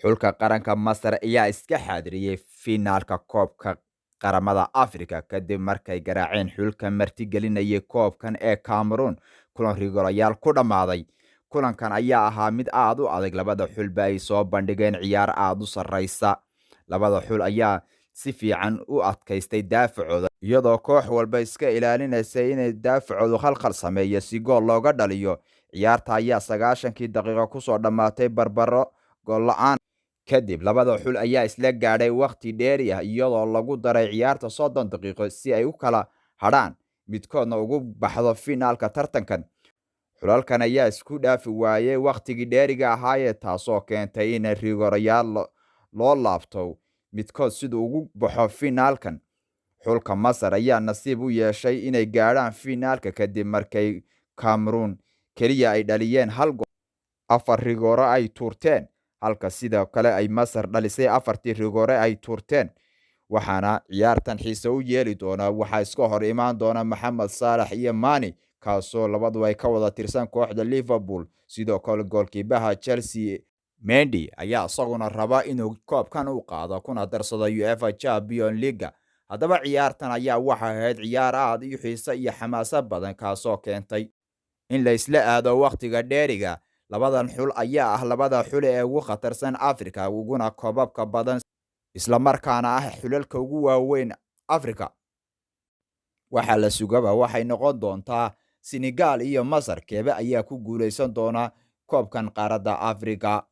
Xulka qaranka Masar ayaa iska xaadiriyay fiinaalka koobka qaramada Afrika kadib markay garaaceen xulka martigelinayay koobkan ee Cameroon kulan rigoorayaal ku dhammaaday. Kulankan ayaa ahaa mid aad u adag, labada xulba ay soo bandhigeen ciyaar aad u sarreysa. Labada xul ayaa si fiican u adkaystay daafacooda, iyadoo koox walba iska ilaalinaysa inay daafacoodu khalkhal sameeyo si gool looga dhaliyo. Ciyaarta ayaa 90-kii daqiiqo kusoo dhammaatay barbaro gool la'aan. Kadib labada xul ayaa isla gaadhay wakhti dheeri ah, iyadoo lagu daray ciyaarta 30 daqiiqo si ay u kala hadhaan, midkoodna ugu baxdo fiinaalka tartankan. Xulalkan ayaa isku dhaafi waayay wakhtigii dheeriga ahaayee, taasoo keentay in rigoorayaal loo laabto midkood siduu ugu baxo fiinaalkan. Xulka Masar ayaa nasiib u yeeshay inay gaadhaan fiinaalka kadib markay Cameroon keliya ay dhaliyeen hal gool afar rigoore ay tuurteen, halka sidoo kale ay Masar dhalisay afartii rigoore ay tuurteen. Waxaana ciyaartan xiise u yeeli doona waxaa iska hor imaan doona Maxamed Saalax iyo Mani, kaasoo labadu ay ka wada tirsan kooxda Liverpool. Sidoo kale goolkiibaha Chelsea Mendy ayaa isaguna raba inuu koobkan u qaado kuna darsado UEFA Champions League. Haddaba ciyaartan ayaa waxay ahayd ciyaar aad u xiiso iyo xamaasad badan, kaasoo keentay in la isla aado wakhtiga dheeriga. Labadan xul ayaa ah labada xul ee ugu khatarsan Afrika, uguna koobabka badan, islamarkaana ah xulalka ugu waaweyn Afrika. Waxaa la sugaba waxay noqon doontaa Senegal iyo Masar keebe ayaa ku guuleysan doona koobkan qaaradda Afrika.